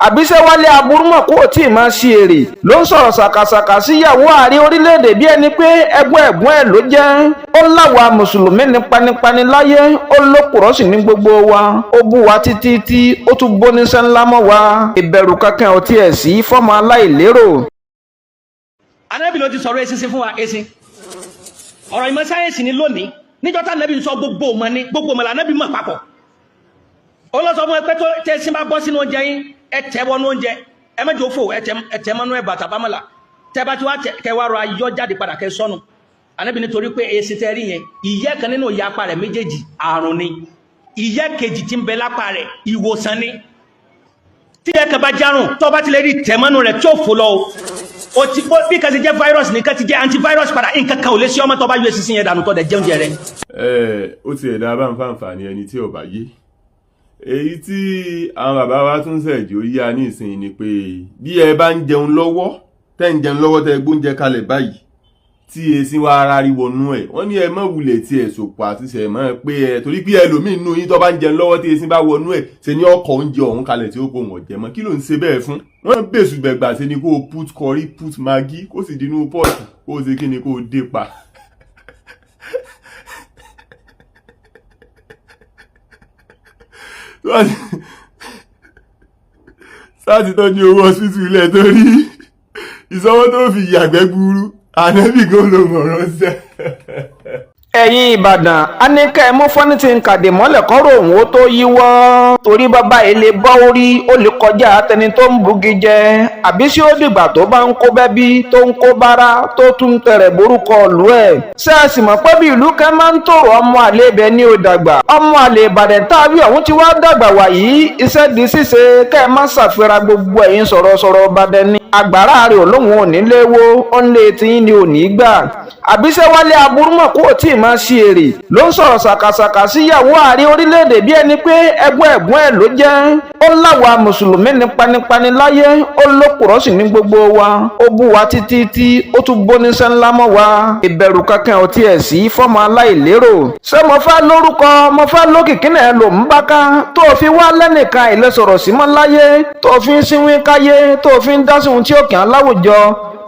Àbíṣe Wálé Aburúmọ̀ kó tí ì máa ṣe èrè ló ń sọ̀rọ̀ ṣàkàṣàkà síyàwó ààrẹ orílẹ̀-èdè bí ẹni pé ẹgbọ́n ẹ̀gbọ́n ẹ̀ ló jẹ́. Ó láwa mùsùlùmí ní panipani láyé, ó lókùrọ́ sì ní gbogbo wa. Ó bú wa títí tí ó tún bóníṣẹ́ ńlá mọ́ wa. Ìbẹ̀rù kankan ò tiẹ̀ sí fọ́mọ aláìlérò. Anábì ló ti sọ̀rọ̀ eṣinṣin fún wa. Eṣin, ọ̀rọ̀ ìmọ̀ sáyẹ́nsì ni lónìí. Níjọ́ tá anábì ń sọ, gbogbo ọmọ ní gbogbo ọmọ lànábì mọ̀ papọ̀. Ó lọ sọ fún ẹ pé tó tẹ́sí bá bọ́ sínú oúnjẹ yín, ẹ tẹ́ wọnú oúnjẹ, ẹ mẹ́jọ fò, ẹ tẹ́ mọ́nú ẹ bàtà bámọ́là tẹ́ bá ti wá kẹ wá rọ ayọ́ jáde padà kẹ sọnù. Anábì nítorí pé eṣin tẹ́ rí yẹn, ìyẹ́ kan nínú ìyá apá rẹ̀ méjèèjì àrùn ni, ìyẹ́ kejì tí ń bẹ lápá rẹ̀ ìwòsàn ni. Tí ẹ kàn bá járùn tó bá ti lè rí tẹ̀mọ́nù rẹ̀ tí ó fò lọ o ti bí kan ti jẹ́ virus nìkan ti jẹ́ antivirus padà, nǹkan kan ò lè ṣe ọmọ tó bá yọ eṣinṣin yẹn dànù tó dẹ̀ jẹun jẹ rẹ. Ẹ ó ti ẹ̀dá bá ń fàǹfààní ẹni tí ò bá yé. Èyí tí àwọn bàbá wa tún ṣẹ̀jọ́ yá ní ìsìn ni pé bí ẹ bá ń jẹun lọ́wọ́, tẹ́ ń jẹun lọ́wọ́, tẹ́ gbóúnjẹ kalẹ̀ báyìí, tí esin wa ara rí wọnú ẹ̀, wọ́n ní ẹ má wulẹ̀ tí ẹ̀ sòpò àti sẹ̀ mọ́ pé ẹ torí pé ẹlòmíín nù yín tó bá ń jẹun lọ́wọ́ tí esin bá wọnú ẹ̀, ṣe ní ọkọ̀ oúnjẹ ọ̀hún kalẹ̀ tí ó kó wọ̀n jẹ mọ́. Kí ló ń ṣe bẹ́ẹ̀ fún? Wọ́n bèṣù gbẹ̀gbà ṣe ni kó o put curry, put Maggi, kó sì dínú pọ́ọ̀tù, kó o ṣe kí ni, kó o dé pa. Sáà ti tọ́jú owó hospital ilẹ̀ torí ìsọwọ́ tó fi yàgbẹ́ gbúrú, ànábì gan ló mọ̀ ránṣẹ́. Ẹ̀yin Ìbàdàn, a ní ká ẹ mú fọ́nìtì kàdé mọ́lẹ̀ kọ́rọ̀ òun ó tó yíwọ́, torí bàbá yìí lè bọ́ orí, ó lè kọjá àtẹni tó ń bugi jẹ. Àbí sí ó dìgbà tó bá ń kó bẹ́bí, tó ń kó bára, tó tún ń tẹrẹ̀ borúkọ ìlú ẹ̀? Ṣé ẹ sì mọ̀ pé bí ìlú kan máa ń tòrò, ọmọ àlè ibẹ̀ ní ò dàgbà. Ọmọ àlè Ìbàdàn táwí ọ̀hún ti wá dàgbà wà yìí, iṣẹ́ di ṣíṣe. Kẹ́ ẹ má ṣàfihàn gbogbo ẹ̀yin sọ̀rọ̀sọ̀rọ̀ Ìbàdàn ni àgbàrá rẹ̀ olóhùn ò ní léwó, ó ń lé tí ní ò ní gbà. Àbíṣe Wálé Aburúmọ̀ kó tí ì máa ṣe èrè ló ń sọ̀rọ̀ ṣàkàṣàkà síyàwó ààrẹ orílẹ̀-èdè bí ẹni pé ẹgbọ́n ẹ̀gbọ́n ẹ̀ ló jẹ́. Ó láwa mùsùlùmí ní panipani láyé, ó lókùrọ́ sì ní gbogbo wa. Ó bú wa títí tí ó tún bóníṣẹ́ ńlá mọ́ wa. Ìbẹ̀rù kankan ò tiẹ̀ sí fọ́mọ aláìlérò. Ṣé mo fẹ́ lórúkọ, mo fẹ́ lókìkí náà ló ń bá ká tó fi wá lẹ́nìkan ìlẹ́sọ̀rọ̀ sí mọ́ láyé, tó fi ń sínwín káyé, tó fi ń dá sí ohun tí ó kàn án láwùjọ?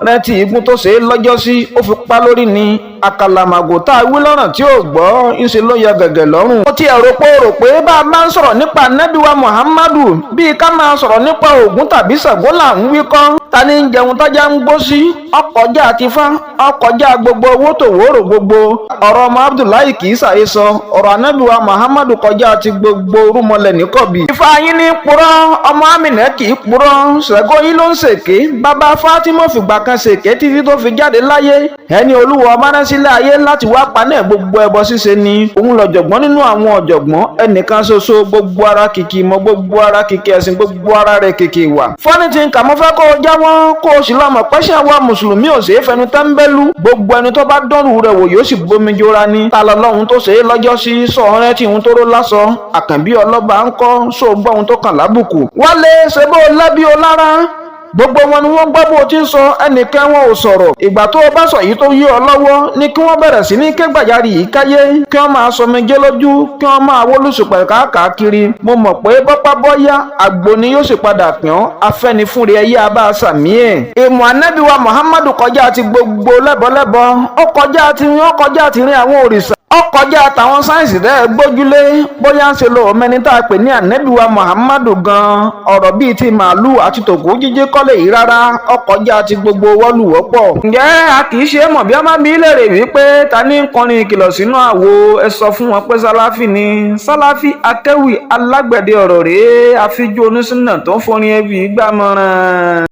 Rántí igun tó ṣe é lọ́jọ́ sí, ó fi pa lórí ni. Àkàlàmàgò tá a wí lọ́rùn tí ò gbọ́, ńṣe ló yọ gẹ̀gẹ̀ lọ́rùn. Ó ti ẹ̀rọ pé rò pé bá a máa ń sọ̀rọ̀ nípa nẹ́bíwá Muhammadu bíi ká máa sọ̀rọ̀ nípa Ògún tàbí Ṣàngó là ń wí kọ́. Ta ni ń jẹun tájá ń gbó sí? Ọkọjá àti fá, ọkọjá gbogbo owó tó wóró gbogbo ọ̀rọ̀ ọmọ Abdullahi kì í ṣàhesọ. Ọ̀rọ̀ anábìwá Muhammadu kọjá ti gbogbo rúmọlẹ̀ níkọ̀bí. Ifá yín ní purọ́, ọmọ Amina kì í purọ́. Ṣàngó yín ló ń ṣèké. Bàbá Fatima fìgbà kan ṣèké títí tó fi jáde láyé. Ẹni olúwa ọba rán sílẹ̀ ayé láti wá paná gbogbo ẹbọ ṣíṣe ni. Òun lọ̀jọ̀gbọ́n nínú àwọn ọ̀jọ̀gbọ́n, ẹnìkan ṣoṣo, gbogbo ara kìkì mọ́, gbogbo ara kìkì ẹ̀sìn, gbogbo ara rẹ̀ kìkì wà. Fọ́nì tí ń kà mọ́ fẹ́ kó o jáwọ́, kó o sì lọ́mọ pẹ́ṣẹ̀ àwa mùsùlùmí ò ṣeé fẹnu tẹ́ńbẹ́lú. Gbogbo ẹni tó bá dánrù rẹ̀ wò yóò sì bomi jora ni. Ta lọ́lọ́run tó ṣe é lọ́jọ́ sí sọ̀rẹ́ tí òun tó ró lásọ? Àkànbí ọlọ́ba ń kọ́ sóògbọ́ ohun tó kàn lábùkù. Wálé ṣe bó lẹ́bí o lára, gbogbo wọn ni wọ́n gbọ́ bó ti ń sọ, ẹnìkan wọn ò sọ̀rọ̀. Ìgbà tó o bá sọ yìí tó yí ọ lọ́wọ́ ni kí wọ́n bẹ̀rẹ̀ sí ní ké gbàjarì yìí káyé, kí wọ́n máa sọmijé lójú, kí wọ́n máa wólùsùpẹ̀ káàkiri. Mo mọ̀ pé bọ́pá bọ́yá àgbo ni yóò sì padà pín ọ́. Afẹ́nifúnre ẹyẹ abá sàmí ẹ̀. Ìmọ̀ anábìwa Muhammadu kọjá ti gbogbo lẹ́bọ̀lẹ́bọ̀, ó kọjá ti ó kọjá ti rin àwọn òrìṣà, ó kọjá tàwọn sáyẹ́nsì rẹ̀ gbójúlé. Bóyá ń ṣe lo ọmọẹni tá a pè ní ànẹ́bíwa Muhammadu gan. Ọ̀rọ̀ bíi ti màálù àti tòkú jíjí kọ́lé yìí rárá, ó kọjá ti gbogbo wọ́lùwọ́pọ̀. Ǹjẹ́ a kì í ṣe é mọ̀ bí ọmọ mi lè rè wípé ta ní kọrin ìkìlọ̀ sínú àwo? Ẹ sọ fún wọn pé Sálàfí ni. Sálàfí akéwì alágbẹ̀dẹ ọ̀rọ̀ rèé, àfijú onísùnà tó ń forin ẹbí gbàmọ̀ràn.